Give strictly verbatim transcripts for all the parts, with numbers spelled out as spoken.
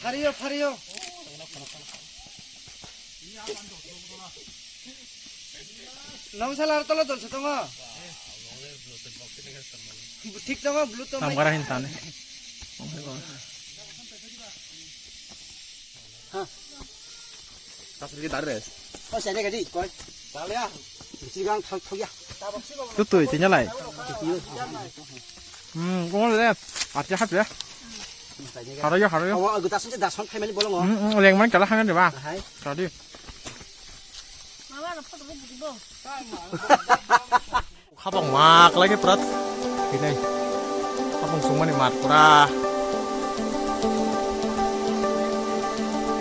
Phariyo, phariyo. Nong sala tolo dol se tongo. Thik tongo, blue tongo. Tamgara hin tane. Ha. Kasih dia dari res. Oh, saya gaji, koi. Talia. Sigang thal thal ya. Tutui, tinyalai. Hmm, kau le, arti hat ya. Haro ya, haro ya. Oh, aku dasun je dasun khai mani bolong. Hmm, hmm, leng man kala hangan de ba. Hai. Tadi. Mama, na photo ko buji bo. Khabang mak lagi prat. Ini. Khabang sungmani mat pura.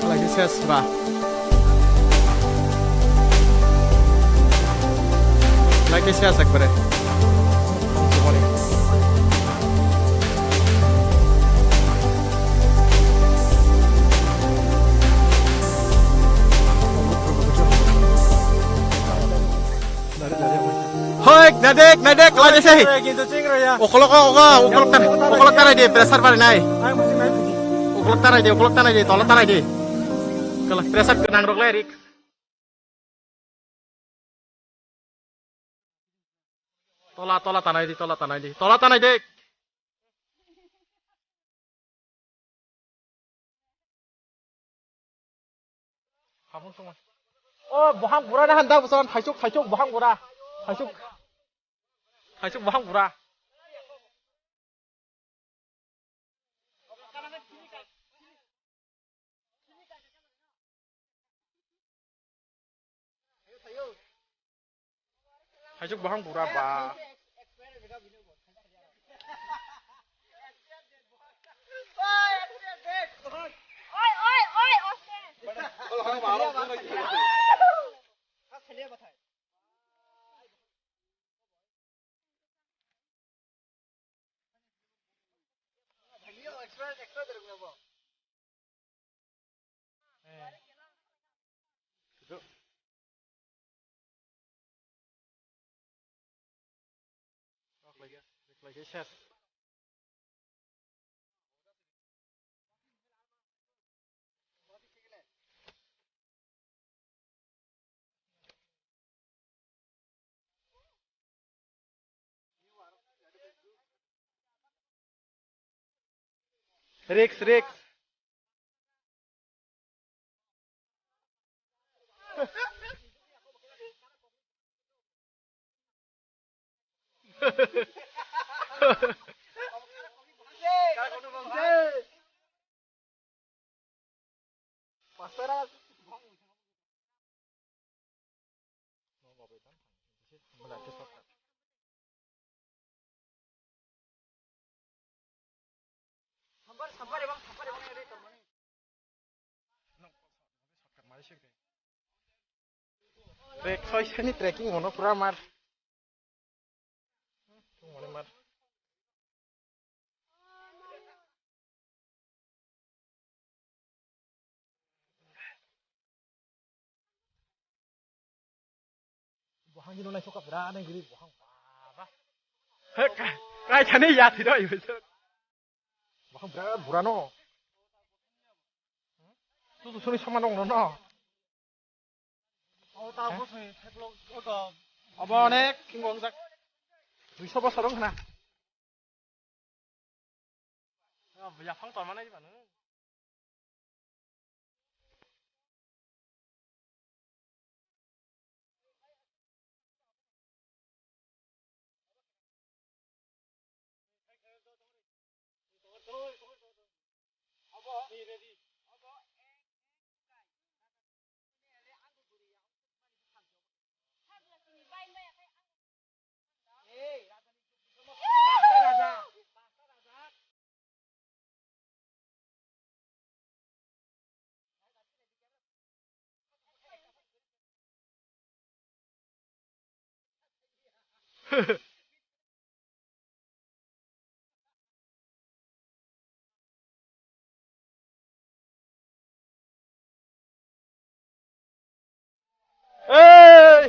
Lagi ses ba. Lagi ses ekbare. Hoi, nadek, nadek, lagi sih. Kintu ching raya. Okolok, okolok, okolok tan, okolok tanai di, pressure bari nai. Ang musim nai. Okolok tanai di, okolok tanai di, tolok tanai di. Kalau pressure kenang rok lerik. Tola, tola tanai di, tola tanai di, tola tanai di. Habung sung. Oh, bohang bura na handa busan, thaisuk, thaisuk, bohang bura. Thaisuk. Thaisuk, bohang bura. Thaisuk bohang bura ba. Risk, risk. Trek soi sani trekking hono pura mar. Tungmani mar. Buhang gino naisok ka bera nang giri buhang baba. Hek, kai thani ya thiro ibu. Buhang bera burano. Tu tu suni sama dong no. Abo onek kingo wngjak. Duiso bosor wng khna. Yaphang torma nai ba nung. Ei!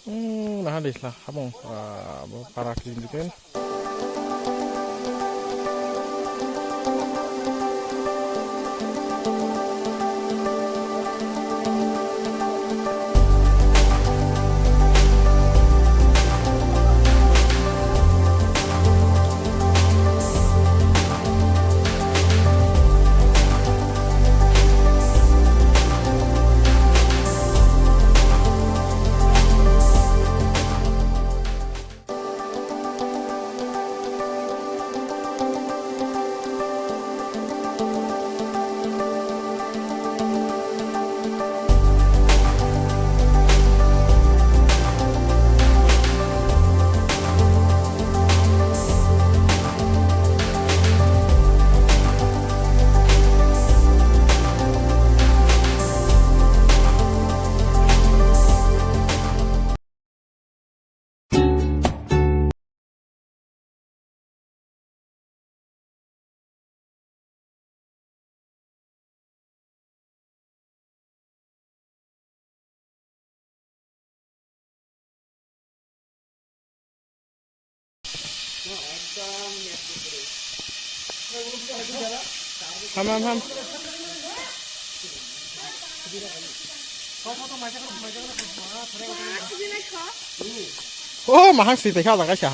Hmm, naha disla habong, ah, bo para kiri dikhen. Ham, ham, ham. Oh, mahang si tei kha jaga sa.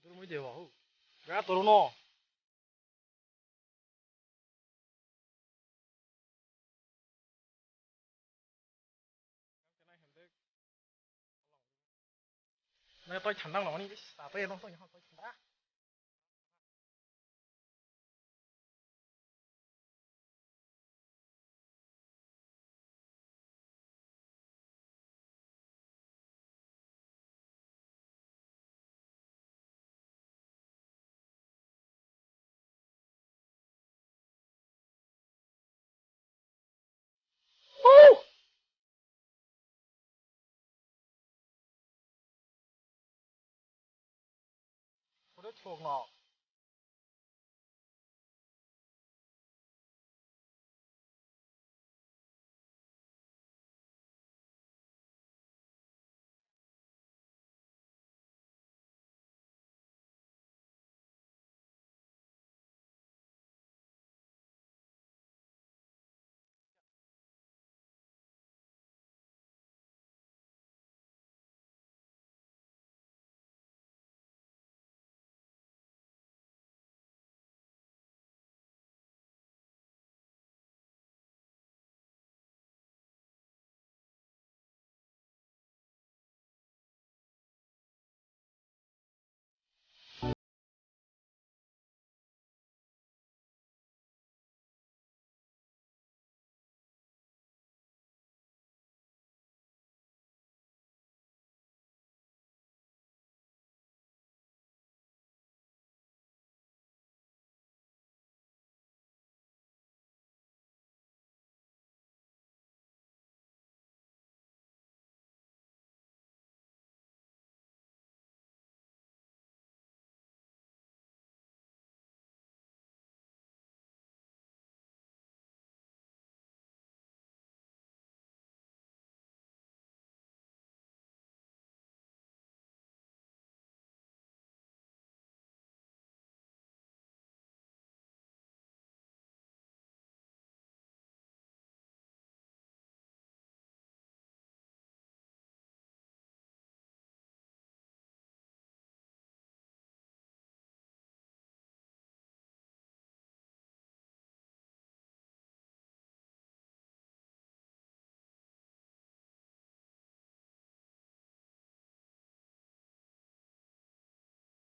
Durmui dewa hu. Ga toru no. Na toi chandang lo ni bis. Apa ya nong toi chandang. Kore thok no.